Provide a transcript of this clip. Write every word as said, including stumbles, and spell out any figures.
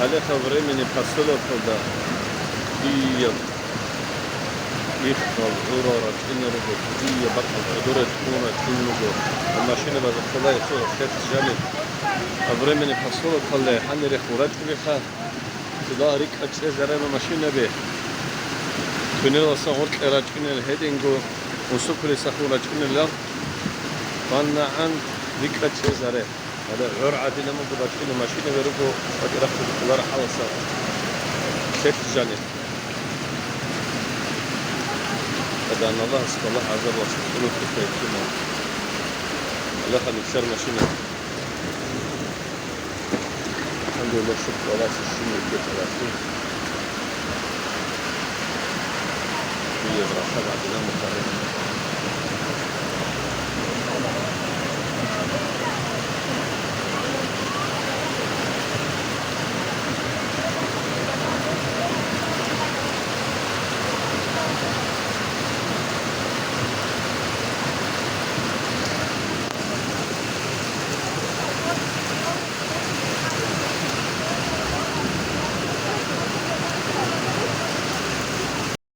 Гьале гьа времени посёлокалда дие ихтал гӀура рачӀина руго, дие бакӀал кьадуре тун рачӀина руго. Машинабаза кколай цо хет жаниб. Гьа времени посёлокалде гьанире хурачӀулиха. Цуда рикӀа чӀезарема машинаби. Тунелалсан гъоркье рачӀунел гьединго, унсукулесахун рачӀунелал, гьаннагӀан рикӀа чӀезаре. Гьале гӀур гӀадинамунго бачӀина машинаби руго, бакӀирахъуди кколара гьаласа. Хет жаниб. Адан Аллагьас балагь-азар ва сукъуру кутайчӀуна. Аллагьан иксар машина. Алхамдулиллагь, шукр Аллагьсе, шин меккет Аллагьсе. Ие браха бадина мутарим.